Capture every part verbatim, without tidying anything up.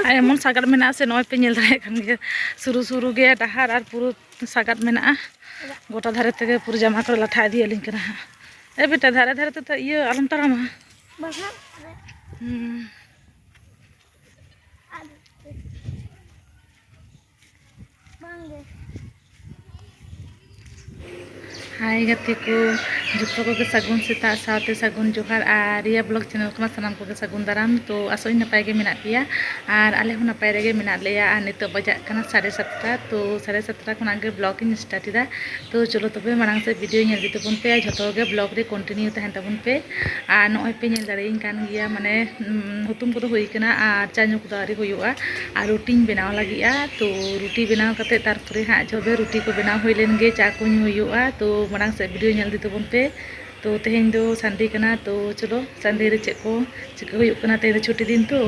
ᱟᱨ ᱮᱢᱚᱱ ᱥᱟᱜᱟᱫ ᱢᱮᱱᱟᱜᱼᱟ ᱥᱮ, ᱱᱚᱜᱼᱚᱭ ᱯᱮ ᱧᱮᱞ ᱫᱟᱲᱮᱭᱟᱜ ᱠᱟᱱ ᱜᱮᱭᱟ, ᱥᱩᱨᱩ ᱥᱩᱨᱩ ᱜᱮ ᱰᱟᱦᱟᱨ ᱟᱨ ᱯᱩᱨᱟᱹ ᱥᱟᱜᱟᱫ ᱢᱮᱱᱟᱜᱼᱟ᱾ ᱜᱚᱴᱟ ᱫᱷᱟᱨᱮ ᱛᱮᱜᱮ ᱯᱩᱨᱟᱹ ᱡᱟᱢᱟ ᱠᱚᱨᱮ ᱞᱟᱴᱷᱟ ᱤᱫᱤᱭᱟᱞᱤᱧ ᱠᱟᱱᱟ ᱦᱟᱸᱜ᱾ ᱮ ᱵᱮᱴᱟ, ᱫᱷᱟᱨᱮ ᱫᱷᱟᱨᱮ ᱛᱮᱫᱚ ᱤᱭᱟᱹ ᱟᱞᱚᱢ ᱛᱟᱲᱟᱢᱟ᱾ ᱵᱟᱠᱷᱟᱱ ᱦᱩᱸ᱾ ᱟᱫᱚ ᱵᱟᱝᱜᱮ᱾ ᱦᱟᱭ ᱜᱟᱛᱮ ᱠᱚ, ᱡᱚᱛᱚ ᱠᱚᱜᱮ ᱥᱟᱹᱜᱩᱱ ᱥᱮᱛᱟᱜ ᱥᱟᱶᱛᱮ ᱥᱟᱹᱜᱩᱱ ᱡᱚᱦᱟᱨ᱾ ᱟᱨ ᱨᱤᱭᱟ ᱵᱞᱚᱜ ᱪᱮᱱᱮᱞ ᱠᱷᱚᱱᱟᱜ ᱥᱟᱱᱟᱢ ᱠᱚᱜᱮ ᱥᱟᱹᱜᱩᱱ ᱫᱟᱨᱟᱢ᱾ ᱛᱚ ᱟᱥᱚᱜ ᱟᱹᱧ ᱱᱟᱯᱟᱭ ᱜᱮ ᱢᱮᱱᱟᱜ ᱯᱮᱭᱟ, ᱟᱨ ᱟᱞᱮ ᱦᱚᱸ ᱱᱟᱯᱟᱭ ᱨᱮᱜᱮ ᱢᱮᱱᱟᱜ ᱞᱮᱭᱟ᱾ ᱟᱨ ᱱᱤᱛᱚᱜ ᱵᱟᱡᱟᱜ ᱠᱟᱱᱟ ᱥᱟᱲᱮ ᱥᱟᱛᱴᱟ᱾ ᱛᱚ ᱥᱟᱲᱮ ᱥᱟᱛᱴᱟ ᱠᱷᱚᱱᱟᱜ ᱜᱮ ᱵᱞᱚᱜ ᱤᱧ ᱥᱴᱟᱨᱴ ᱮᱫᱟ᱾ ᱛᱚ ᱪᱚᱞᱚ ᱛᱚᱵᱮ ᱢᱟᱲᱟᱝ ᱥᱮᱫ ᱵᱷᱤᱰᱤᱭᱳ ᱧᱮᱞ ᱤᱫᱤ ᱛᱟᱵᱚᱱ ᱯᱮ, ᱟᱨ ᱡᱷᱚᱛᱚ ᱜᱮ ᱵᱞᱚᱜ ᱨᱮ ᱠᱚᱱᱴᱤᱱᱤᱭᱩ ᱛᱟᱦᱮᱱ ᱛᱟᱵᱚᱱ ᱯᱮ᱾ ᱟᱨ ᱱᱚᱜᱼᱚᱭ ᱯᱮ ᱧᱮᱞ ᱫᱟᱲᱮᱭᱟᱹᱧ ᱠᱟᱱ ᱜᱮᱭᱟ, ᱢᱟᱱᱮ, ᱩᱢ, ᱦᱩᱛᱩᱢ ᱠᱚᱫᱚ ᱦᱩᱭ ᱠᱟᱱᱟ ᱟᱨ ᱪᱟ ᱧᱩ ᱠᱚᱫᱚ ᱟᱹᱣᱨᱤ ᱦᱩᱭᱩᱜᱼᱟ᱾ ᱟᱨ ᱨᱩᱴᱤᱧ ᱵᱮᱱᱟᱣ ᱞᱟᱹᱜᱤᱫᱼᱟ᱾ ᱛᱚ ᱨᱩᱴᱤ ᱵᱮᱱᱟᱣ ᱠᱟᱛᱮ ᱛᱟᱨᱯᱚᱨᱮ ᱦᱟᱸᱜ ᱡᱚᱵᱮ ᱨᱩᱴᱤ ᱠᱚ ᱵᱮᱱᱟᱣ ᱦᱩᱭ ᱞᱮᱱ ᱜᱮ, ᱪᱟ ᱠᱚ ᱧᱩ ᱦᱩᱭᱩᱜᱼᱟ᱾ ᱛᱚ ᱢᱟᱲᱟᱝ ᱥᱮᱫ ᱵᱷᱤᱰᱤᱭᱳ ᱧᱮᱞ ᱤᱫᱤ ᱛᱟᱵᱚᱱ ᱯᱮ᱾ ᱛᱚ ᱛᱮᱦᱮᱧ ᱫᱚ ᱥᱟᱱᱰᱮ ᱠᱟᱱᱟ, ᱛᱚ ᱪᱚᱞᱚ ᱥᱟᱱᱰᱮ ᱨᱮ ᱪᱮᱫ ᱠᱚ ᱪᱤᱠᱟᱹ ᱦᱩᱭᱩᱜ ᱠᱟᱱᱟ᱾ ᱛᱮᱦᱮᱧ ᱫᱚ ᱪᱷᱩᱴᱤ ᱫᱤᱱ ᱛᱚ,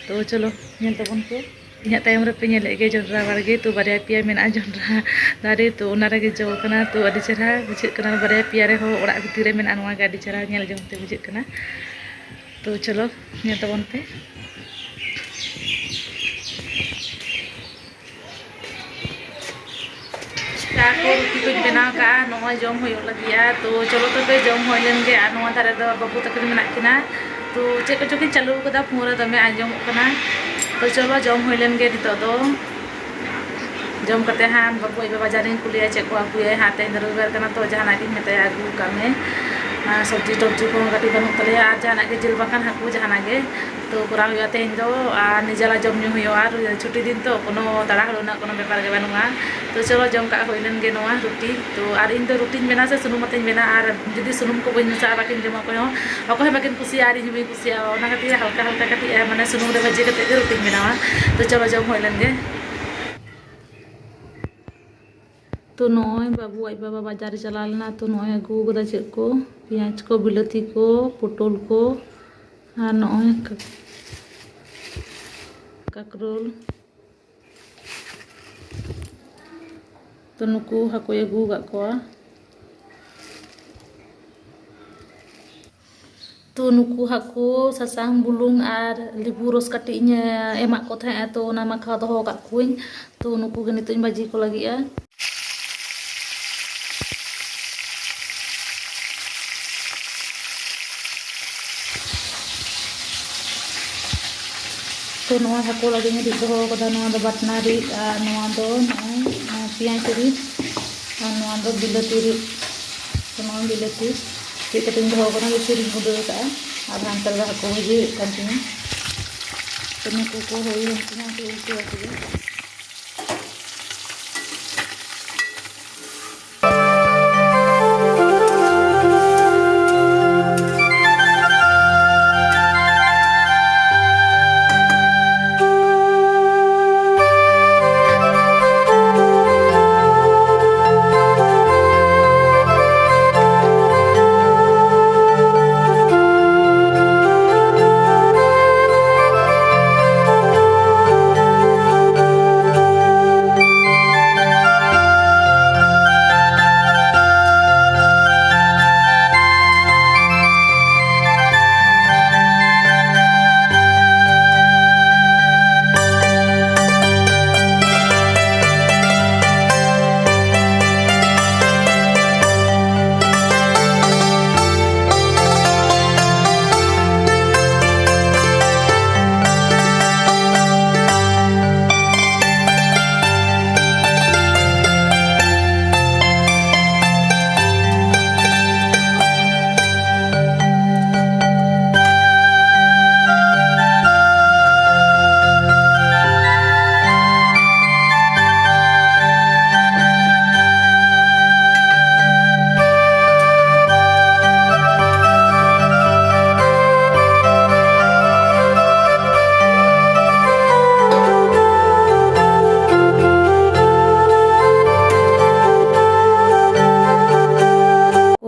ᱛᱚ ᱪᱚᱞᱚ ᱧᱮᱞ ᱛᱟᱵᱚᱱ ᱯᱮ᱾ ᱤᱧᱟᱹᱜ ᱛᱟᱭᱚᱢ ᱨᱮᱯᱮ ᱧᱮᱞᱮᱫ ᱜᱮ ᱡᱚᱱᱰᱨᱟ ᱵᱟᱲᱜᱮ, ᱛᱚ ᱵᱟᱨᱭᱟ ᱯᱮᱭᱟ ᱢᱮᱱᱟᱜᱼᱟ ᱡᱚᱱᱰᱨᱟ ᱫᱟᱨᱮ, ᱛᱚ ᱚᱱᱟ ᱨᱮᱜᱮ ᱡᱚ ᱠᱟᱱᱟ᱾ ᱛᱚ ᱟᱹᱰᱤ ᱪᱮᱦᱨᱟ ᱵᱩᱡᱷᱟᱹᱜ ᱠᱟᱱᱟ, ᱵᱟᱨᱭᱟ ᱯᱮᱭᱟ ᱨᱮᱦᱚᱸ ᱚᱲᱟᱜ ᱵᱷᱤᱛᱤᱨ ᱨᱮ ᱢᱮᱱᱟᱜᱼᱟ᱾ ᱱᱚᱣᱟ ᱜᱮ ᱟᱹᱰᱤ ᱪᱮᱦᱨᱟ ᱧᱮᱞ ᱡᱚᱝ ᱛᱮ ᱵᱩᱡᱷᱟᱹᱜ ᱠᱟᱱᱟ᱾ ᱛᱚ ᱪᱚᱞᱚ ᱧᱮᱞ ᱛᱟᱵᱚᱱ ᱯᱮ᱾ ᱪᱟ ᱠᱚ ᱨᱩᱴᱤ ᱠᱚᱧ ᱵᱮᱱᱟᱣ ᱠᱟᱜᱼᱟ, ᱱᱚᱜᱼᱚᱭ ᱡᱚᱢ ᱦᱩᱭᱩᱜ ᱞᱟᱹᱜᱤᱫᱼᱟ᱾ ᱛᱚ ᱪᱚᱞᱚ ᱛᱚᱵᱮ ᱡᱚᱢ ᱦᱩᱭ ᱞᱮᱱ ᱜᱮ᱾ ᱟᱨ ᱱᱚᱣᱟ ᱫᱷᱟᱨᱮ ᱫᱚ ᱵᱟᱹᱵᱩ ᱛᱟᱹᱠᱤᱱ ᱢᱮᱱᱟᱜ ᱠᱤᱱᱟ, ᱛᱚ ᱪᱮᱫ ᱠᱚᱪᱚ ᱠᱤᱱ ᱪᱟᱹᱞᱩ ᱠᱟᱫᱟ, ᱯᱷᱳᱱ ᱨᱮ ᱫᱚᱢᱮ ᱟᱸᱡᱚᱢᱚᱜ ᱠᱟᱱᱟ᱾ ᱛᱚ ᱪᱚᱞᱚ ᱡᱚᱢ ᱦᱩᱭ ᱞᱮᱱ ᱜᱮ ᱱᱤᱛᱚᱜ ᱫᱚ᱾ ᱡᱚᱢ ᱠᱟᱛᱮ ᱦᱟᱸᱜ ᱵᱟᱹᱵᱩ ᱟᱡ ᱵᱟᱵᱟ ᱡᱟᱱᱤᱧ ᱠᱩᱞᱤᱭᱟ ᱪᱮᱫ ᱠᱚ ᱟᱹᱜᱩᱭᱟᱭ ᱦᱟᱸᱜ, ᱛᱮᱦᱮᱧ ᱫᱚ ᱨᱚᱵᱤᱵᱟᱨ ᱠᱟᱱᱟ ᱛᱚ, ᱡᱟᱦᱟᱱᱟᱜ ᱜᱤᱧ ᱢᱮᱛᱟᱭᱟ ᱟᱹᱜᱩ ᱠᱟᱜ ᱢᱮ᱾ ᱟᱨ ᱥᱚᱵᱽᱡᱤ ᱴᱚᱵᱽᱡᱤ ᱠᱚᱦᱚᱸ ᱠᱟᱹᱴᱤᱡ ᱵᱟᱹᱱᱩᱜ ᱛᱟᱞᱮᱭᱟ, ᱟᱨ ᱡᱟᱦᱟᱱᱟᱜ ᱜᱮ ᱡᱤᱞ ᱵᱟᱝᱠᱷᱟᱱ ᱦᱟᱹᱠᱩ ᱡᱟᱦᱟᱱᱟᱜ ᱜᱮ ᱛᱚ ᱠᱚᱨᱟᱣ ᱦᱩᱭᱩᱜᱼᱟ ᱛᱮᱦᱮᱧ ᱫᱚ᱾ ᱟᱨ ᱱᱤᱡᱮᱨᱟᱜ ᱡᱚᱢ ᱧᱩ ᱦᱩᱭᱩᱜᱼᱟ, ᱟᱨ ᱪᱷᱩᱴᱤ ᱫᱤᱱ ᱛᱚ ᱠᱳᱱᱳ ᱛᱟᱲᱟᱦᱩᱲᱟᱹ ᱨᱮᱱᱟᱜ ᱠᱳᱱᱳ ᱵᱮᱯᱟᱨ ᱜᱮ ᱵᱟᱹᱱᱩᱜᱼᱟ᱾ ᱛᱚ ᱪᱚᱞᱚ ᱡᱚᱢ ᱠᱟᱜ ᱦᱩᱭ ᱞᱮᱱ ᱜᱮ ᱱᱚᱣᱟ ᱨᱩᱴᱤ᱾ ᱛᱚ ᱟᱨ ᱤᱧ ᱫᱚ ᱨᱩᱴᱤᱧ ᱵᱮᱱᱟᱣᱟ ᱥᱮ ᱥᱩᱱᱩᱢ ᱟᱛᱮᱧ ᱵᱮᱱᱟᱣᱟ, ᱟᱨ ᱡᱩᱫᱤ ᱥᱩᱱᱩᱢ ᱠᱚ ᱵᱟᱹᱧ ᱢᱮᱥᱟᱜᱼᱟ ᱵᱟᱹᱠᱤᱱ ᱡᱚᱢᱟ ᱚᱠᱚᱭ ᱦᱚᱸ, ᱚᱠᱚᱭ ᱦᱚᱸ ᱵᱟᱹᱠᱤᱱ ᱠᱩᱥᱤᱭᱟᱜᱼᱟ ᱟᱨ ᱤᱧ ᱦᱚᱸ ᱵᱟᱹᱧ ᱠᱩᱥᱤᱭᱟᱜᱼᱟ᱾ ᱚᱱᱟ ᱠᱷᱟᱹᱛᱤᱨ ᱦᱟᱞᱠᱟ ᱦᱟᱞᱠᱟ ᱠᱟᱹᱴᱤᱡ ᱢᱟᱱᱮ ᱥᱩᱱᱩᱢ ᱨᱮ ᱵᱷᱟᱹᱡᱤ ᱠᱟᱛᱮ ᱜᱮ ᱨᱩᱴᱤᱧ ᱵᱮᱱᱟᱣᱟ᱾ ᱛᱚ ᱪᱚᱞᱚ ᱡᱚᱢ ᱦᱩᱭ ᱞᱮᱱ ᱜᱮ᱾ ᱛᱚ ᱱᱚᱜᱼᱚᱭ ᱵᱟᱹᱵᱩ ᱟᱡ ᱵᱟᱵᱟ ᱵᱟᱡᱟᱨ ᱮ ᱪᱟᱞᱟᱣ ᱞᱮᱱᱟ, ᱛᱚ ᱱᱚᱜᱼᱚᱭ ᱟᱹᱜᱩ ᱠᱟᱫᱟ ᱪᱮᱫ ᱠᱚ, ᱯᱮᱸᱭᱟᱡᱽ ᱠᱚ, ᱵᱤᱞᱟᱹᱛᱤ ᱠᱚ, ᱯᱚᱴᱚᱞ ᱠᱚ, ᱟᱨ ᱱᱚᱜᱼᱚᱭ ᱠᱟ-, ᱠᱟᱠᱨᱳᱞ᱾ ᱛᱚ ᱱᱩᱠᱩ ᱦᱟᱹᱠᱩᱭ ᱟᱹᱜᱩ ᱟᱠᱟᱫ ᱠᱚᱣᱟ᱾ ᱛᱚ ᱱᱩᱠᱩ ᱦᱟᱹᱠᱩ ᱥᱟᱥᱟᱝ, ᱵᱩᱞᱩᱝ ᱟᱨ ᱞᱮᱵᱩ ᱨᱚᱥ ᱠᱟᱹᱴᱤᱡ ᱤᱧ ᱮᱢᱟᱜ ᱠᱚ ᱛᱟᱦᱮᱸᱜᱼᱟ, ᱛᱚ ᱚᱱᱟ ᱢᱟᱠᱷᱟᱣ ᱫᱚᱦᱚ ᱟᱠᱟᱫ ᱠᱚᱣᱟᱹᱧ᱾ ᱛᱚ ᱱᱩᱠᱩ ᱜᱮ ᱱᱤᱛᱚᱜ ᱤᱧ ᱵᱷᱟᱹᱡᱤ ᱠᱚ ᱞᱟᱹᱜᱤᱫᱼᱟ᱾ ᱛᱚ ᱱᱚᱣᱟ ᱦᱟᱹᱠᱩ ᱞᱟᱹᱜᱤᱫ ᱤᱧ ᱨᱤᱫ ᱫᱚᱦᱚ ᱟᱠᱟᱫᱟ, ᱱᱚᱣᱟ ᱫᱚ ᱵᱟᱴᱱᱟ ᱨᱤᱫ ᱟᱨ ᱱᱚᱣᱟ ᱫᱚ ᱱᱚᱜᱼᱚᱭ, ᱟᱸ, ᱯᱮᱸᱭᱟᱡᱽ ᱨᱤᱫ ᱟᱨ ᱱᱚᱣᱟ ᱫᱚ ᱵᱤᱞᱟᱹᱛᱤ ᱨᱤᱫ᱾ ᱛᱚ ᱱᱚᱣᱟ ᱵᱤᱞᱟᱹᱛᱤ ᱨᱤᱫ ᱠᱟᱛᱮᱧ ᱫᱚᱦᱚ ᱟᱠᱟᱫᱟ, ᱵᱮᱥᱤ ᱨᱤᱫ ᱜᱩᱸᱰᱟᱹ ᱟᱠᱟᱫᱼᱟ᱾ ᱟᱨ ᱦᱟᱱᱛᱮ ᱨᱮ ᱦᱟᱹᱠᱩ ᱵᱷᱟᱹᱡᱤ ᱦᱩᱭᱩᱜ ᱠᱟᱱ ᱛᱤᱧᱟᱹ᱾ ᱛᱚ ᱱᱩᱠᱩ ᱠᱚ ᱦᱩᱭ ᱮᱱ ᱛᱤᱧᱟᱹ, ᱩᱛᱩ ᱟᱠᱚ ᱜᱮ᱾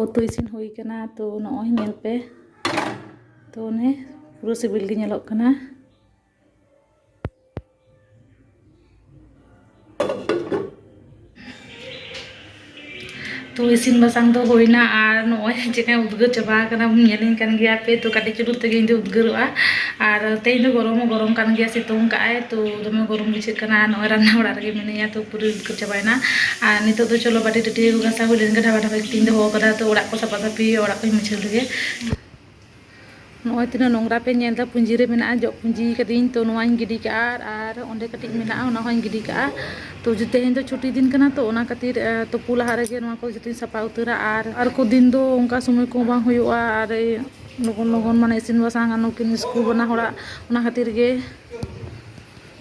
ᱩᱛᱩ ᱤᱥᱤᱱ ᱦᱩᱭ ᱠᱟᱱᱟ, ᱛᱚ ᱱᱚᱜᱼᱚᱭ ᱧᱮᱞ ᱯᱮ, ᱛᱚ ᱚᱱᱮ ᱯᱩᱨᱟᱹ ᱥᱤᱵᱤᱞ ᱜᱮ ᱧᱮᱞᱚᱜ ᱠᱟᱱᱟ᱾ ᱛᱚ ᱤᱥᱤᱱ ᱵᱟᱥᱟᱝ ᱫᱚ ᱦᱩᱭᱱᱟ, ᱟᱨ ᱱᱚᱜᱼᱚᱭ ᱪᱮᱠᱟᱧ ᱩᱫᱽᱜᱟᱹᱨ ᱪᱟᱵᱟ ᱟᱠᱟᱱᱟ, ᱧᱮᱞᱤᱧ ᱠᱟᱱ ᱜᱮᱭᱟ ᱯᱮ᱾ ᱛᱚ ᱠᱟᱹᱴᱤᱡ ᱪᱩᱞᱩᱝ ᱛᱮᱜᱮ ᱤᱧ ᱫᱚ ᱩᱫᱽᱜᱟᱹᱨᱚᱜᱼᱟ᱾ ᱟᱨ ᱛᱮᱦᱮᱧ ᱫᱚ ᱜᱚᱨᱚᱢ ᱦᱚᱸ ᱜᱚᱨᱚᱢ ᱠᱟᱱ ᱜᱮᱭᱟ, ᱥᱤᱛᱩᱝ ᱠᱟᱜᱼᱟᱭ, ᱛᱚ ᱫᱚᱢᱮ ᱜᱚᱨᱚᱢ ᱵᱩᱡᱷᱟᱹᱜ ᱠᱟᱱᱟ᱾ ᱱᱚᱜᱼᱚᱭ ᱨᱟᱱᱱᱟ ᱚᱲᱟᱜ ᱨᱮᱜᱮ ᱢᱤᱱᱟᱹᱧᱟ, ᱛᱚ ᱯᱩᱨᱟᱹ ᱩᱫᱽᱜᱟᱹᱨ ᱪᱟᱵᱟᱭᱮᱱᱟ᱾ ᱟᱨ ᱱᱤᱛᱚᱜ ᱫᱚ ᱪᱚᱞᱚ ᱵᱟᱹᱴᱤ ᱴᱟᱹᱴᱤᱭᱟᱹ ᱠᱚ ᱜᱷᱟᱥᱟᱣ ᱦᱩᱭ ᱞᱮᱱ ᱜᱮ, ᱰᱷᱟᱵᱟ ᱰᱷᱟᱵᱟ ᱠᱟᱛᱮᱧ ᱫᱚᱦᱚ ᱠᱟᱫᱟ, ᱛᱚ ᱚᱲᱟᱜ ᱠᱚ ᱥᱟᱯᱷᱟ ᱥᱟᱹᱯᱷᱤ, ᱚᱲᱟᱜ ᱠᱚᱧ ᱢᱩᱪᱷᱟᱹᱣ ᱞᱮᱜᱮ᱾ ᱱᱚᱜᱼᱚᱭ ᱛᱤᱱᱟᱹᱜ ᱱᱚᱝᱨᱟ ᱯᱮ ᱧᱮᱞ ᱮᱫᱟ, ᱯᱩᱸᱡᱤ ᱨᱮ ᱢᱮᱱᱟᱜᱼᱟ, ᱡᱚᱜ ᱯᱩᱸᱡᱤ ᱠᱟᱹᱫᱟᱹᱧ, ᱛᱚ ᱱᱚᱣᱟᱧ ᱜᱤᱰᱤ ᱠᱟᱜᱼᱟ, ᱟᱨ ᱚᱸᱰᱮ ᱠᱟᱹᱴᱤᱡ ᱢᱮᱱᱟᱜᱼᱟ, ᱚᱱᱟ ᱦᱚᱸᱧ ᱜᱤᱰᱤ ᱠᱟᱜᱼᱟ᱾ ᱛᱚ ᱡᱮ ᱛᱮᱦᱮᱧ ᱫᱚ ᱪᱷᱩᱴᱤ ᱫᱤᱱ ᱠᱟᱱᱟ, ᱛᱚ ᱚᱱᱟ ᱠᱷᱟᱹᱛᱤᱨ, ᱮ, ᱛᱩᱯᱩ ᱞᱟᱦᱟ ᱨᱮᱜᱮ ᱱᱚᱣᱟ ᱠᱚ ᱡᱚᱛᱚᱧ ᱥᱟᱯᱷᱟ ᱩᱛᱟᱹᱨᱟ᱾ ᱟᱨ, ᱟᱨ ᱠᱚ ᱫᱤᱱ ᱫᱚ ᱚᱱᱠᱟ ᱥᱚᱢᱚᱭ ᱠᱚᱦᱚᱸ ᱵᱟᱝ ᱦᱩᱭᱩᱜᱼᱟ, ᱟᱨ, ᱮ, ᱞᱚᱜᱚᱱ ᱞᱚᱜᱚᱱ ᱢᱟᱱᱮ ᱤᱥᱤᱱ ᱵᱟᱥᱟᱝ ᱟᱨ ᱱᱩᱠᱤᱱ ᱥᱠᱩᱞ ᱵᱟᱱᱟ ᱦᱚᱲᱟᱜ, ᱚᱱᱟ ᱠᱷᱟᱹᱛᱤᱨ ᱜᱮ᱾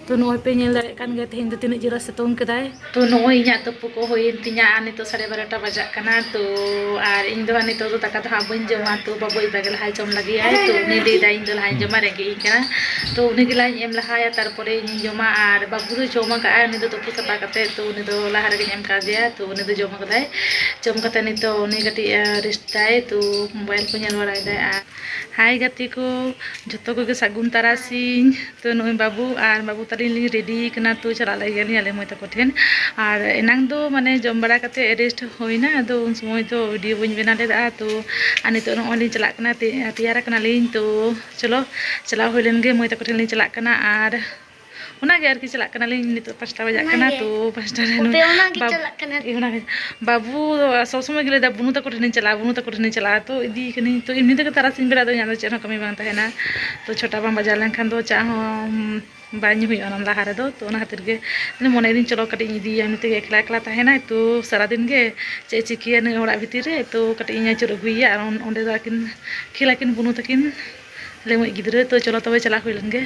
ᱛᱚ ᱱᱚᱜᱼᱚᱭ ᱯᱮ ᱧᱮᱞ ᱫᱟᱲᱮᱭᱟᱜ ᱠᱟᱱ ᱜᱮᱭᱟ, ᱛᱮᱦᱮᱧ ᱫᱚ ᱛᱤᱱᱟᱹᱜ ᱡᱳᱨᱮ ᱥᱤᱛᱩᱝ ᱠᱮᱫᱟᱭ᱾ ᱛᱚ ᱱᱚᱜᱼᱚᱭ ᱤᱧᱟᱹᱜ ᱛᱩᱯᱩ ᱠᱚ ᱦᱩᱭᱮᱱ ᱛᱤᱧᱟ, ᱟᱨ ᱱᱤᱛᱚᱜ ᱥᱟᱲᱮ ᱵᱟᱨᱚᱴᱟ ᱵᱟᱡᱟᱜ ᱠᱟᱱᱟ᱾ ᱛᱚ ᱟᱨ ᱤᱧ ᱫᱚ ᱦᱟᱸᱜ ᱱᱤᱛᱚᱜ ᱫᱚ ᱫᱟᱠᱟ ᱫᱚ ᱦᱟᱸᱜ ᱵᱟᱹᱧ ᱡᱚᱢᱟ, ᱛᱚ ᱵᱟᱹᱵᱩ ᱟᱡ ᱵᱟᱵᱟ ᱜᱮ ᱞᱟᱦᱟᱭ ᱡᱚᱢ ᱞᱟᱹᱜᱤᱫ ᱟᱭ᱾ ᱛᱚ ᱩᱱᱤ ᱞᱟᱹᱭᱫᱟ, "ᱤᱧ ᱫᱚ ᱞᱟᱦᱟᱧ ᱡᱚᱢᱟ, ᱨᱮᱸᱜᱮᱡ ᱤᱧ ᱠᱟᱱᱟ᱾" ᱛᱚ ᱩᱱᱤ ᱜᱮ ᱞᱟᱦᱟᱧ ᱮᱢ ᱞᱟᱦᱟᱭᱟ, ᱛᱟᱨᱯᱚᱨᱮ ᱤᱧᱤᱧ ᱡᱚᱢᱟ᱾ ᱟᱨ ᱵᱟᱹᱵᱩ ᱫᱚ ᱡᱚᱢ ᱟᱠᱟᱫ ᱟᱭ, ᱩᱱᱤ ᱫᱚ ᱛᱩᱯᱩ ᱥᱟᱯᱷᱟ ᱠᱟᱛᱮ, ᱛᱚ ᱩᱱᱤ ᱫᱚ ᱞᱟᱦᱟ ᱨᱮᱜᱮᱧ ᱮᱢ ᱠᱟᱫᱮᱭᱟ᱾ ᱛᱚ ᱩᱱᱤ ᱫᱚ ᱡᱚᱢ ᱠᱟᱫᱟᱭ, ᱡᱚᱢ ᱠᱟᱛᱮ ᱱᱤᱛᱚᱜ ᱩᱱᱤ ᱠᱟᱹᱴᱤᱡ, ᱮ, ᱨᱮᱥᱴ ᱫᱟᱭ, ᱛᱚ ᱢᱳᱵᱟᱭᱤᱞ ᱠᱚ ᱧᱮᱞ ᱵᱟᱲᱟᱭᱮᱫᱟᱭ᱾ ᱟᱨ ᱦᱟᱭ ᱜᱟᱛᱮ ᱠᱚ, ᱡᱷᱚᱛᱚ ᱠᱚᱜᱮ ᱥᱟᱹᱜᱩᱱ ᱛᱟᱨᱟᱥᱤᱧ᱾ ᱛᱚ ᱱᱚᱜᱼᱚᱭ ᱵᱟᱹᱵᱩ ᱟᱨ ᱵᱟᱹᱵᱩ ᱛᱟᱹᱞᱤᱧ ᱞᱤᱧ ᱨᱮᱰᱤ ᱠᱟᱱᱟ, ᱛᱚ ᱪᱟᱞᱟᱜ ᱞᱟᱹᱜᱤᱫ ᱟᱹᱞᱤᱧ ᱟᱞᱮ ᱢᱟᱹᱭ ᱛᱟᱠᱚ ᱴᱷᱮᱱ᱾ ᱟᱨ ᱮᱱᱟᱝ ᱫᱚ ᱢᱟᱱᱮ ᱡᱚᱢ ᱵᱟᱲᱟ ᱠᱟᱛᱮ ᱨᱮᱥᱴ ᱦᱩᱭᱱᱟ, ᱟᱫᱚ ᱩᱱ ᱥᱚᱢᱚᱭ ᱫᱚ ᱵᱷᱤᱰᱤᱭᱳ ᱵᱟᱹᱧ ᱵᱮᱱᱟᱣ ᱞᱮᱫᱟ᱾ ᱛᱚ ᱟᱨ ᱱᱤᱛᱚᱜ ᱱᱚᱜᱼᱚᱭ ᱞᱤᱧ ᱪᱟᱞᱟᱜ ᱠᱟᱱᱟ, ᱛᱮ-, ᱛᱮᱭᱟᱨ ᱠᱟᱱᱟᱞᱤᱧ᱾ ᱛᱚ ᱪᱚᱞᱚ, ᱪᱟᱞᱟᱣ ᱦᱩᱭ ᱞᱮᱱ ᱜᱮ, ᱢᱟᱹᱭ ᱛᱟᱠᱚ ᱴᱷᱮᱱ ᱞᱤᱧ ᱪᱟᱞᱟᱜ ᱠᱟᱱᱟ᱾ ᱟᱨ ᱚᱱᱟᱜᱮ ᱟᱨᱠᱤ ᱪᱟᱞᱟᱜ ᱠᱟᱱᱟᱞᱤᱧ, ᱱᱤᱛᱚᱜ ᱯᱟᱸᱪᱴᱟ ᱵᱟᱡᱟᱜ ᱠᱟᱱᱟ᱾ ᱚᱱᱟᱜᱮ᱾ ᱛᱚ ᱯᱟᱸᱪᱴᱟ ᱨᱮ ᱦᱟᱯᱮ, ᱱᱩ-, ᱚᱱᱟᱜᱮ ᱵᱟᱵ-, ᱪᱟᱞᱟᱜ ᱠᱟᱱᱟ᱾ ᱮ, ᱚᱱᱟᱜᱮ᱾ ᱵᱟᱹᱵᱩ ᱥᱚᱵ ᱥᱚᱢᱚᱭ ᱜᱮ ᱞᱟᱹᱭᱫᱟ, "ᱵᱩᱱᱩ ᱛᱟᱠᱚ ᱴᱷᱮᱱᱤᱧ ᱪᱟᱞᱟᱜᱼᱟ, ᱵᱩᱱᱩ ᱛᱟᱠᱚ ᱴᱷᱮᱱᱤᱧ ᱪᱟᱞᱟᱜᱼᱟ᱾" ᱛᱚ ᱤᱫᱤ ᱠᱟᱹᱱᱟᱹᱧ᱾ ᱛᱚ ᱮᱢᱱᱤ ᱛᱮᱜᱮ ᱛᱟᱨᱟᱥᱤᱧ ᱵᱮᱲᱟ ᱫᱚ ᱤᱧᱟᱹᱜ ᱫᱚ ᱪᱮᱫ ᱦᱚᱸ ᱠᱟᱹᱢᱤ ᱵᱟᱝ ᱛᱟᱦᱮᱱᱟ᱾ ᱛᱚ ᱪᱷᱚᱴᱟ ᱵᱟᱝ ᱵᱟᱡᱟᱣ ᱞᱮᱱᱠᱷᱟᱱ ᱫᱚ ᱪᱟ ᱦᱚᱸ ᱵᱟᱭ ᱧᱩ ᱦᱩᱭᱩᱜᱼᱟ ᱚᱱᱟ ᱞᱟᱦᱟ ᱨᱮᱫᱚ᱾ ᱛᱚ ᱚᱱᱟ ᱠᱷᱟᱹᱛᱤᱨ ᱜᱮ ᱢᱚᱱᱮᱭᱮᱫᱟᱹᱧ, ᱪᱚᱞᱚ ᱠᱟᱹᱴᱤᱡ ᱤᱧ ᱤᱫᱤᱭᱮᱭᱟ, ᱮᱢᱱᱤ ᱛᱮᱜᱮ ᱮᱠᱞᱟ ᱮᱠᱞᱟ ᱛᱟᱦᱮᱱᱟᱭ᱾ ᱛᱚ ᱥᱟᱨᱟᱫᱤᱱ ᱜᱮ ᱪᱮᱫ ᱮ ᱪᱤᱠᱟᱹᱭᱟ ᱱᱩᱭ ᱚᱲᱟᱜ ᱵᱷᱤᱛᱤᱨ ᱨᱮ? ᱛᱚ ᱠᱟᱹᱴᱤᱡ ᱤᱧ ᱟᱹᱪᱩᱨ ᱟᱹᱜᱩᱭᱮᱭᱟ᱾ ᱟᱨ ᱚᱱ-, ᱚᱸᱰᱮ ᱫᱚ ᱟᱹᱠᱤᱱ ᱠᱷᱮᱞ ᱟᱹᱠᱤᱱ ᱵᱩᱱᱩ ᱛᱟᱹᱠᱤᱱ, ᱞᱟᱹᱢᱟᱹᱡ ᱜᱤᱫᱽᱨᱟᱹ᱾ ᱛᱚ ᱪᱚᱞᱚ ᱛᱚᱵᱮ ᱪᱟᱞᱟᱣ ᱦᱩᱭ ᱞᱮᱱ ᱜᱮ᱾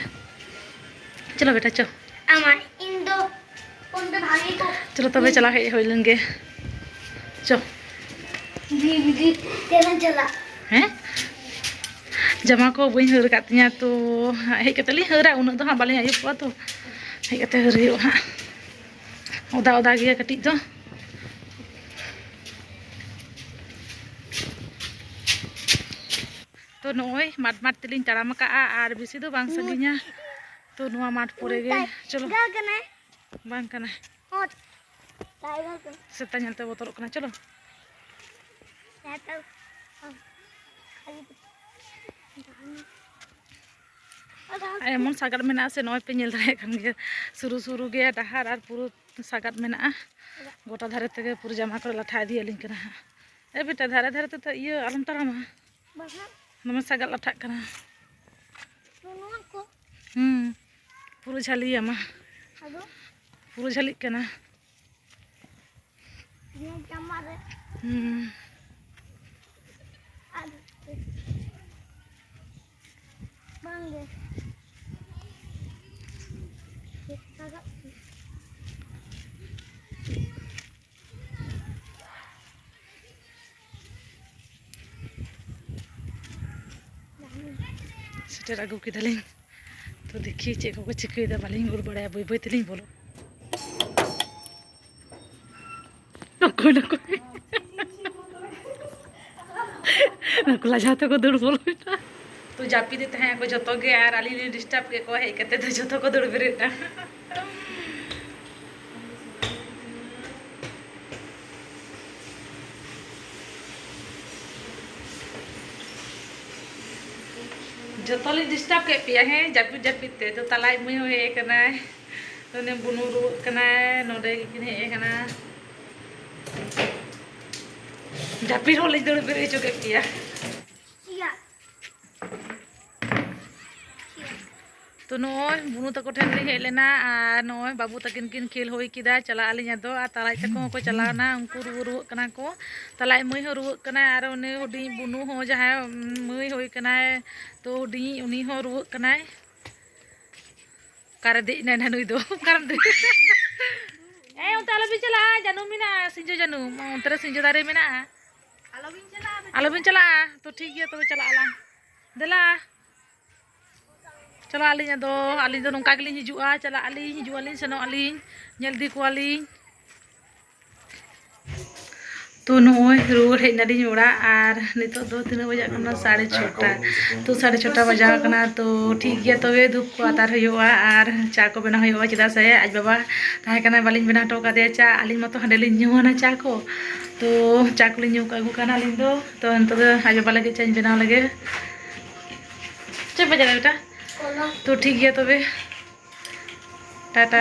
ᱪᱚᱞᱚ ᱵᱮᱴᱟ, ᱪᱚ᱾ ᱟᱢᱟᱜ, ᱤᱧ ᱫᱚ ᱯᱷᱳᱱ ᱛᱮ ᱵᱷᱟᱜᱮ ᱠᱚ ᱪᱚᱞᱚ ᱛᱚᱵᱮ ᱪᱟᱞᱟᱣ ᱦᱮᱡ ᱦᱩᱭ ᱞᱮᱱ ᱜᱮ᱾ ᱪᱚ᱾ ᱵᱤ-, ᱵᱤ-, ᱛᱮᱞᱟᱝ ᱪᱟᱞᱟᱜ᱾ ᱦᱮᱸ? ᱡᱟᱢᱟ ᱠᱚ ᱵᱟᱹᱧ ᱦᱟᱹᱨ ᱟᱠᱟᱫ ᱛᱤᱧᱟᱹ, ᱛᱚ ᱦᱮᱡ ᱠᱟᱛᱮ ᱞᱤᱧ ᱦᱟᱹᱨᱟ, ᱩᱱᱟᱹᱜ ᱫᱚ ᱦᱟᱸᱜ ᱵᱟᱹᱞᱤᱧ ᱟᱹᱭᱩᱵ ᱠᱚᱜᱼᱟ, ᱛᱚ ᱦᱮᱡ ᱠᱟᱛᱮ ᱦᱟᱹᱨ ᱦᱩᱭᱩᱜᱼᱟ ᱦᱟᱸᱜ᱾ ᱚᱫᱟ ᱚᱫᱟ ᱜᱮᱭᱟ ᱠᱟᱹᱴᱤᱡ ᱫᱚ᱾ ᱛᱚ ᱱᱚᱜᱼᱚᱭ ᱢᱟᱴ ᱢᱟᱴ ᱛᱮᱞᱤᱧ ᱛᱟᱲᱟᱢ ᱟᱠᱟᱫᱼᱟ, ᱟᱨ ᱵᱮᱥᱤ ᱫᱚ ᱵᱟᱝ ᱥᱟᱺᱜᱤᱧᱟ᱾ ᱛᱚ ᱱᱚᱣᱟ ᱢᱟᱴᱷ ᱯᱚᱨᱮ ᱜᱮ, ᱪᱚᱞᱚ᱾ ᱜᱟ ᱠᱟᱱᱟᱭ᱾ ᱵᱟᱝ ᱠᱟᱱᱟᱭ᱾ ᱦᱚᱸ, ᱴᱟᱭᱜᱟᱨ ᱠᱟᱱᱟᱭ᱾ ᱥᱮᱛᱟ ᱧᱮᱞᱛᱮ ᱵᱚᱛᱚᱨᱚᱜ ᱠᱟᱱᱟ, ᱪᱚᱞᱚ᱾ ᱮᱢᱚᱱ ᱥᱟᱜᱟᱫ ᱢᱮᱱᱟᱜᱼᱟ ᱥᱮ, ᱱᱚᱜᱼᱚᱭ ᱯᱮ ᱧᱮᱞ ᱫᱟᱲᱮᱭᱟᱜ ᱠᱟᱱ ᱜᱮᱭᱟ, ᱥᱩᱨᱩ ᱥᱩᱨᱩ ᱜᱮᱭᱟ ᱰᱟᱦᱟᱨ ᱟᱨ ᱯᱩᱨᱟᱹ ᱥᱟᱜᱟᱫ ᱢᱮᱱᱟᱜᱼᱟ᱾ ᱜᱚᱴᱟ ᱫᱷᱟᱨᱮ ᱛᱮᱜᱮ ᱯᱩᱨᱟᱹ ᱡᱟᱢᱟ ᱠᱚᱨᱮ ᱞᱟᱴᱷᱟ ᱤᱫᱤᱭᱟᱞᱤᱧ ᱠᱟᱱᱟ ᱦᱟᱸᱜ᱾ ᱮ ᱵᱮᱴᱟ, ᱫᱷᱟᱨᱮ ᱫᱷᱟᱨᱮ ᱛᱮᱫᱚ ᱤᱭᱟᱹ ᱟᱞᱚᱢ ᱛᱟᱲᱟᱢᱟ, ᱵᱟᱠᱷᱟᱱ ᱫᱚᱢᱮ ᱥᱟᱜᱟᱫ ᱞᱟᱴᱷᱟᱜ ᱠᱟᱱᱟ᱾ ᱱᱚᱣᱟ ᱠᱚ ᱦᱩᱸ, ᱯᱩᱨᱟᱹ ᱡᱷᱟᱹᱞᱤᱭᱟᱢᱟ᱾ ᱟᱫᱚ ᱯᱩᱨᱟᱹ ᱡᱷᱟᱹᱞᱤᱜ ᱠᱟᱱᱟ᱾ ᱱᱤᱭᱟᱹ ᱡᱟᱢᱟ ᱨᱮ ᱦᱩᱸ᱾ ᱟᱨ ᱵᱟᱝ ᱜᱮ᱾ ᱪᱮᱫ ᱞᱟᱜᱟᱜ ᱠᱟᱱᱟ? ᱥᱮᱴᱮᱨ ᱟᱹᱜᱩ ᱠᱮᱫᱟᱞᱤᱧ᱾ ᱛᱚ ᱫᱮᱠᱷᱤ ᱪᱮᱫ ᱠᱚᱠᱚ ᱪᱤᱠᱟᱹᱭᱮᱫᱟ, ᱵᱟᱹᱞᱤᱧ ᱜᱚᱲ ᱵᱟᱲᱟᱭᱟ, ᱵᱟᱹᱭ ᱵᱟᱹᱭ ᱛᱮᱞᱤᱧ ᱵᱚᱞᱚ᱾ ᱱᱚᱠᱚᱭ ᱱᱚᱠᱚᱭ᱾ ᱱᱩᱠᱩ ᱞᱟᱡᱟᱣ ᱛᱮᱠᱚ ᱫᱟᱹᱲ ᱵᱚᱞᱚᱭᱮᱱᱟ᱾ ᱛᱚ ᱡᱟᱹᱯᱤᱫᱮᱫ ᱛᱟᱦᱮᱸ ᱟᱠᱚ ᱡᱚᱛᱚ ᱜᱮ, ᱟᱨ ᱟᱹᱞᱤᱧ ᱞᱤᱧ ᱰᱤᱥᱴᱟᱵᱽ ᱠᱮᱫ ᱠᱚᱣᱟ, ᱦᱮᱡ ᱠᱟᱛᱮ ᱫᱚ ᱡᱚᱛᱚ ᱠᱚ ᱫᱟᱹᱲ ᱵᱮᱨᱮᱫ ᱮᱱᱟ᱾ ᱡᱚᱛᱚ ᱞᱤᱧ ᱰᱤᱥᱴᱟᱵᱽ ᱠᱮᱫ ᱯᱮᱭᱟ, ᱦᱮᱸ, ᱡᱟᱹᱯᱤᱫ ᱡᱟᱹᱯᱤᱫ ᱛᱮ᱾ ᱛᱚ ᱛᱟᱞᱟᱭᱤᱡ ᱢᱟᱹᱭ ᱦᱚᱸ ᱦᱮᱡ ᱟᱠᱟᱱᱟᱭ, ᱛᱚ ᱩᱱᱤ ᱵᱩᱱᱩ ᱨᱩᱣᱟᱹᱜ ᱠᱟᱱᱟᱭ, ᱱᱚᱰᱮ ᱜᱮᱠᱤᱱ ᱦᱮᱡ ᱟᱠᱟᱱᱟ᱾ ᱡᱟᱹᱯᱤᱫ ᱦᱚᱸ ᱞᱤᱧ ᱫᱟᱹᱲ ᱵᱮᱨᱮᱫ ᱦᱚᱪᱚ ᱠᱮᱫ ᱯᱮᱭᱟ᱾ ᱛᱚ ᱱᱚᱜᱼᱚᱭ ᱵᱩᱱᱩ ᱛᱟᱠᱚ ᱴᱷᱮᱱ ᱞᱤᱧ ᱦᱮᱡ ᱞᱮᱱᱟ, ᱟᱨ ᱱᱚᱜᱼᱚᱭ ᱵᱟᱹᱵᱩ ᱛᱟᱹᱠᱤᱱ ᱠᱤᱱ ᱠᱷᱮᱞ ᱦᱩᱭ ᱠᱮᱫᱟ᱾ ᱪᱟᱞᱟᱜ ᱟᱹᱞᱤᱧ ᱟᱫᱚ, ᱟᱨ ᱛᱟᱞᱟᱭᱤᱡ ᱛᱟᱠᱚ ᱦᱚᱸᱠᱚ ᱪᱟᱞᱟᱣ ᱮᱱᱟ, ᱩᱱᱠᱩ ᱨᱩᱣᱟᱹ ᱨᱩᱣᱟᱹᱜ ᱠᱟᱱᱟ ᱠᱚ᱾ ᱛᱟᱞᱟᱭᱤᱡ ᱢᱟᱹᱭ ᱦᱚᱸ ᱨᱩᱣᱟᱹᱜ ᱠᱟᱱᱟᱭ, ᱟᱨ ᱩᱱᱤ ᱦᱩᱰᱤᱧ ᱵᱩᱱᱩ ᱦᱚᱸ, ᱡᱟᱦᱟᱸᱭ ᱢᱟᱹᱭ ᱦᱩᱭ ᱠᱟᱱᱟᱭ, ᱛᱚ ᱦᱩᱰᱤᱧ, ᱩᱱᱤ ᱦᱚᱸ ᱨᱩᱣᱟᱹᱜ ᱠᱟᱱᱟᱭ᱾ ᱚᱠᱟᱨᱮ ᱫᱮᱡ ᱮᱱᱟᱭ ᱱᱟᱦᱟᱜ ᱱᱩᱭ ᱫᱚ? ᱚᱠᱟᱨᱮᱢ ᱫᱮᱡ? ᱮ, ᱚᱱᱛᱮ ᱟᱞᱚᱵᱤᱱ ᱪᱟᱞᱟᱜᱼᱟ, ᱡᱟᱹᱱᱩᱢ ᱢᱮᱱᱟᱜᱼᱟ, ᱥᱤᱸᱡᱚ ᱡᱟᱹᱱᱩᱢ, ᱚᱱᱛᱮ ᱨᱮ ᱥᱤᱸᱡᱚ ᱫᱟᱨᱮ ᱢᱮᱱᱟᱜᱼᱟ᱾ ᱟᱞᱚᱵᱤᱱ ᱪᱟᱞᱟᱜᱼᱟ᱾ ᱛᱚ ᱴᱷᱤᱠ ᱜᱮᱭᱟ, ᱛᱚᱵᱮ ᱪᱟᱞᱟᱜ ᱟᱞᱟᱝ᱾ ᱫᱮᱞᱟ᱾ ᱪᱟᱞᱟᱜ ᱟᱹᱞᱤᱧ ᱟᱫᱚ, ᱟᱹᱞᱤᱧ ᱫᱚ ᱱᱚᱝᱠᱟ ᱜᱮᱞᱤᱧ ᱦᱤᱡᱩᱜᱼᱟ, ᱪᱟᱞᱟᱜ ᱟᱹᱞᱤᱧ, ᱦᱤᱡᱩᱜ ᱟᱹᱞᱤᱧ, ᱥᱮᱱᱚᱜ ᱟᱹᱞᱤᱧ, ᱧᱮᱞ ᱤᱫᱤ ᱠᱚᱣᱟᱞᱤᱧ᱾ ᱛᱚ ᱱᱚᱜᱼᱚᱭ ᱨᱩᱣᱟᱹᱲ ᱦᱮᱡ ᱱᱟᱞᱤᱧ ᱚᱲᱟᱜ, ᱟᱨ ᱱᱤᱛᱚᱜ ᱫᱚ ᱛᱤᱱᱟᱹᱜ ᱵᱟᱡᱟᱜ ᱠᱟᱱᱟ? ᱥᱟᱲᱮ ᱪᱷᱚᱴᱟ᱾ ᱛᱚ ᱥᱟᱲᱮ ᱪᱷᱚᱴᱟ ᱵᱟᱡᱟᱣ ᱠᱟᱱᱟ᱾ ᱛᱚ ᱴᱷᱤᱠ ᱜᱮᱭᱟ, ᱛᱚᱵᱮ ᱫᱷᱩᱯ ᱠᱚ ᱟᱛᱟᱨ ᱦᱩᱭᱩᱜᱼᱟ ᱟᱨ ᱪᱟ ᱠᱚ ᱵᱮᱱᱟᱣ ᱦᱩᱭᱩᱜᱼᱟ, ᱪᱮᱫᱟᱜ ᱥᱮ ᱟᱡ ᱵᱟᱵᱟ ᱛᱟᱦᱮᱸ ᱠᱟᱱᱟᱭ, ᱵᱟᱹᱞᱤᱧ ᱵᱮᱱᱟᱣ ᱦᱚᱴᱚ ᱠᱟᱫᱮᱭᱟ ᱪᱟ᱾ ᱟᱹᱞᱤᱧ ᱢᱟᱛᱚ ᱦᱟᱸᱰᱮ ᱞᱤᱧ ᱧᱩᱣᱟᱱᱟ ᱪᱟ ᱠᱚ᱾ ᱛᱚ ᱪᱟ ᱠᱚᱞᱤᱧ ᱧᱩ ᱟᱹᱜᱩ ᱠᱟᱱᱟ ᱟᱹᱞᱤᱧ ᱫᱚ᱾ ᱛᱚ ᱱᱤᱛᱚᱜ ᱫᱚ ᱟᱡ ᱵᱟᱵᱟ ᱞᱟᱹᱜᱤᱫ ᱪᱟᱧ ᱵᱮᱱᱟᱣ ᱞᱮᱜᱮ᱾ ᱪᱮᱫ ᱯᱮ ᱪᱟᱞᱟᱜᱼᱟ ᱵᱮᱴᱟ? ᱛᱚ ᱴᱷᱤᱠ ᱜᱮᱭᱟ ᱛᱚᱵᱮ, ᱴᱟᱴᱟ᱾